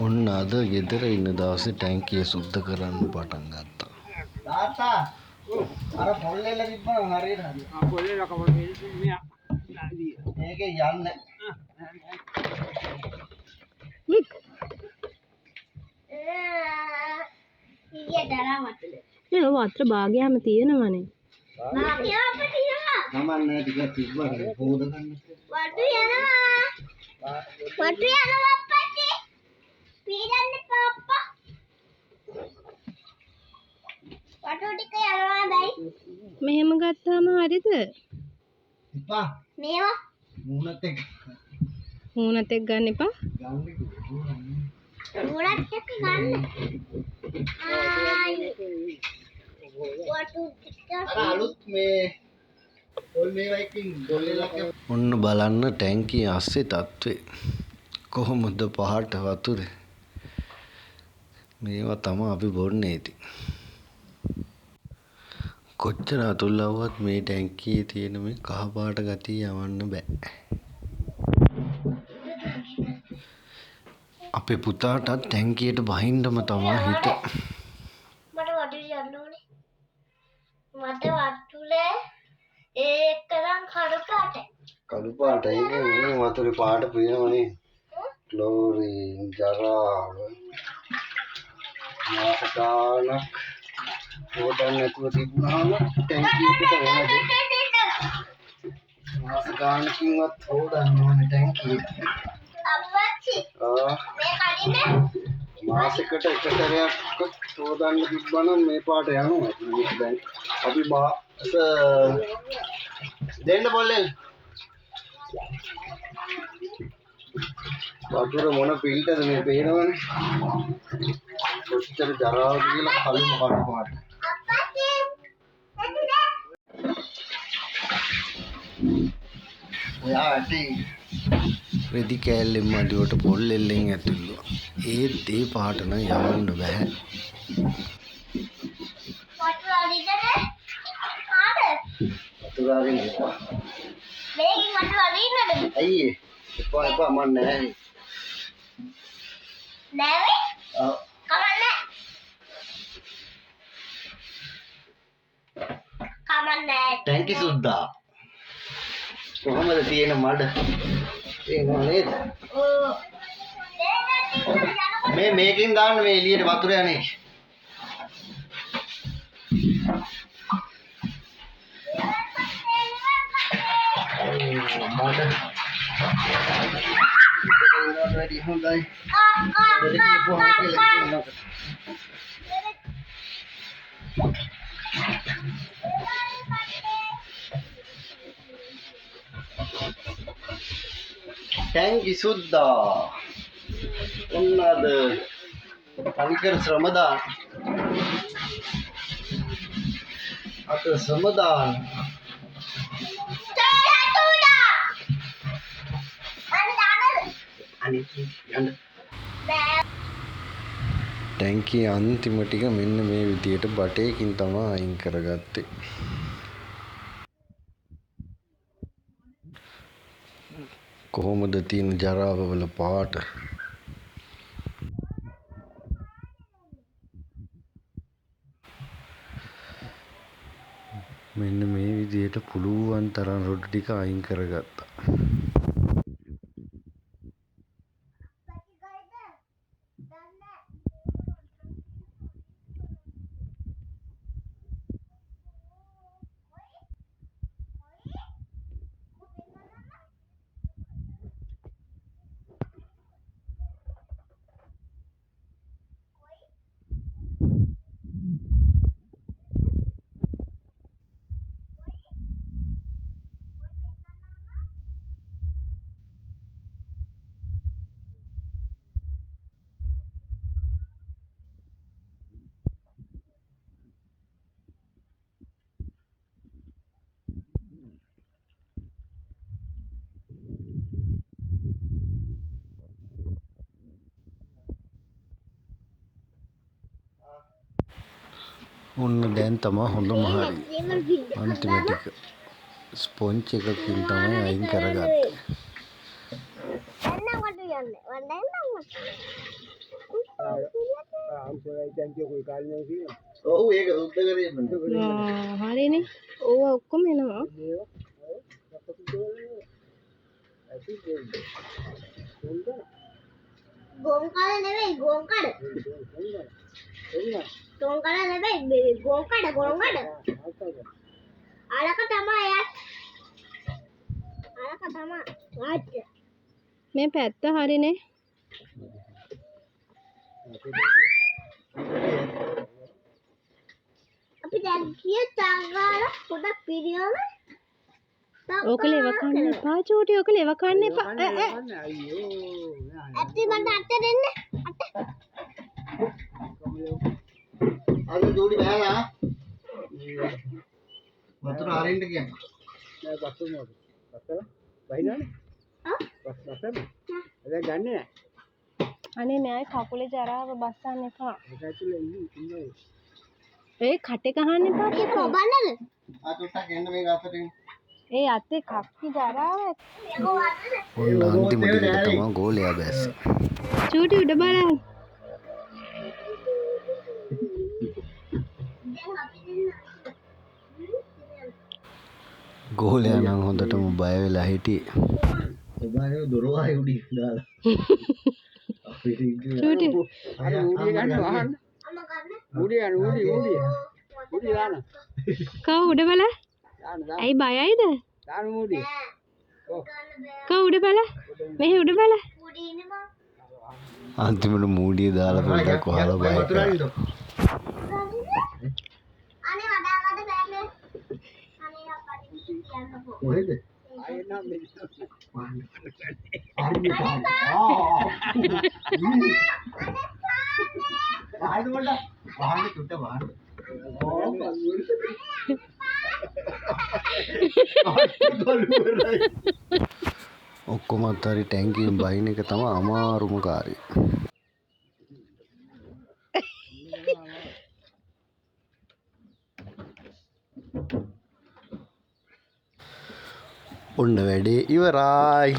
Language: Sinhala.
ඔන්න අද ගෙදර ඉන්න දවසේ ටැංකිය සුද්ධ කරන්න පටන් ගත්තා. තාත්තා අර පොල් එල්ල තිබ්බනම් හරියට හරි. ආ පොල් එල්ල කවුරු මෙයා මේකේ යන්නේ. නෑ ඔය වතුර භාගයම තියෙනවනේ. කමන්නේ ටිකක් තිබ්බට පොද ගන්න. වතු යනවා. වතු යනවා අප්පච්චි. පීඩන්න එපා අප්පා. වතු ටික යනවා බයි. මෙහෙම ගත්තාම හරිද? එපා. මේවා මූණත් එක්ක මූණත් එක්ක ගන්න එපා. ගන්න කිව්වා. මූණත් එක්ක ගන්න. ආයි. වතු ටික අර අලුත් මේ පොල් මේවා එකකින් පොල් එල්ලක් ඔන්න බලන්න ටැංකිය අස්සේ තත්ත්වේ කොහොමද පහට වතුරේ. මේවා තමයි අපි බොන්නේ ඉතින්. කොච්චර අතුල්ලව්වත් මේ ටැංකියේ තියෙන මේ කහ පාට ගතිය යවන්න බෑ. අපේ පුතාටත් ටැංකියට බහින්නම තමා හිත. මට වතුර යන්න ඕනේ. මට වතුරේ ඒකනම් කළු පාටයි. කළු පාට ඒක මේ වතුරේ පාට පේනවනේ. ක්ලෝරින් ජරාව මාස ගාණක් හොදන්න නැතුව තිබුණාම ටැංකියකට වෙන දේ. මාස ගාණකින්වත් හොදන්න ඕනේ ටැංකිය. අප්පච්චි ආ මේ කඩින්න මාසෙකට එක සැරයක් හොදන්න තිබ්බනම් මේ පාට යනවා. මේක දැන් අපි මාස දෙන්න පොල්ලෙල් වතුර මොන ෆිල්ටර්ද මේ පේනවනේ. කොච්චර ජරාවද කියලා කළුම කළු පාට. අප්පච්චි ඔයා ඇටි රෙදි කෑල්ලෙන් මඩුවට පොල් එල්ලෙන් ඇතුළුවා. ඒත් ඒ පාට නම් යවන්න බෑ. වතුර අරින්නද? ආද? වතුර අරින්න එපා. මේකෙන් වතුර අරින්නද? ඇයි ඒ? එපා එපා මං නෑ. නෑ වේ? ඔව්. කමන්නේ. කමන්නේ. ටැංකි සුද්දා. කොහමද තියෙන මඩ? පේනව නේද? ඔව්. මේ මේකෙන් දාන්න මේ එළියට වතුර යන්නේ. මඩ. ඉන්නවට වැඩිය හොඳයි. වැඩ කියපුවාම කියලා කියනවා. ටැංකි සුද්දා. ඔන්න අද තනිකර ශ්‍රමදාන. අත ශ්‍රමදාන. අනිත් යන්න. ටැංකියේ අන්තිම ටික මෙන්න මේ විදියට බටේකින් තමා අයින් කරගත්තේ. කොහොමද තියෙන ජරාව වල පාට? මෙන්න මේ විදියට පුළුවන් තරම් රොඩු ටික අයින් කරගත්තා. ඔන්න දැන් තමා හොඳම හරි. අන්තිම ටික ස්පොන්ජ් එකකින් තමයි අයින් කරගත්තේ. දැන් නම් වතු කියන්නේ. වණ්ඩායම් නම් ඔව් ඒක සුද්ධ කරේ මම. ආ හරිනේ. ඕවා ඔක්කොම එනවා. ගොන් කඩ නෙවෙයි ගොන් කඩ. ගොන් කඩ නෙවෙයි ගොන් කඩ ගොන් කඩ. අරක තමයි යාත්. අරක තමයි. වාත්. මේ පැත්ත හරිනේ. අපි දැන් කිය ටංගාලා පොඩක් පිරියම. ඕක ලෙව කන්න එපා චූටි. ඕක ලෙව කන්න එපා. ඈ ඈ. ඇත්ති මට අත්ත දෙන්න. අත්ත. අද ජෝඩි බෑලා. වතුර අරින්න කියන්නේ. නෑ බස් මොකද? බස්සලා බහිනවනේ. ආ? බස් බස්සම. දැන් ගන්නෙ නෑ. අනේ නෑ කකුලේ ජරාව බස්සන්න එපා. ඒක ඇතුලේ ඉන්නේ. ඒ කටේ ගහන්න එපා ඒක පුතේ. ඔබන්නද? ආ චුට්ටක් එන්න මේක අතට එන්න. ඒ අතේ කක්කි ජරාව ඇති. මේක වන්නද? ඔන්න අන්තිම ටිකට තමා ගෝලයා බැස්සේ. චූටි උඩ බලන්න. දැන් අපි දෙන්න. ගෝලයා නම් හොඳටම බය වෙලා හිටියේ. ඔබ ආයේ දොර වහේ උඩින් දාලා. අපිට ඉන්නේ. චූටි අර ඌඩිය ගන්න වහන්න. අම්මා ගන්න. ඌඩිය ගන්න ඌඩිය ඌඩිය. ඌඩිය දාන්න. කව උඩ බලන්න. දාන්න දාන්න. ඇයි බයයිද? දාන්න ඌඩිය. නෑ. ඔව්. ගන්න බෑ. කව උඩ බලන්න. මෙහි උඩ බලන්න. පොඩි ඉන්නේ මං. අන්තිමට මූඩිය දාලා පොඩ්ඩක් වහලා බය වතුර කරා. අරින්න. අනේ වඩා ගන්න බෑනේ. අනේ අප්පා කියන්නකෝ. කොහෙද? ආයෙ නම් මෙන්න. අරින්න පාන්න. ආ. වහන්න පොඩ්ඩක්. වහන්න චුට්ට වහන්න. ඔක්කොමත් හරි ටැංකියෙන් බහින එක තමයි අමාරුම කාර්යය. ඔන්න වැඩේ ඉවරයි.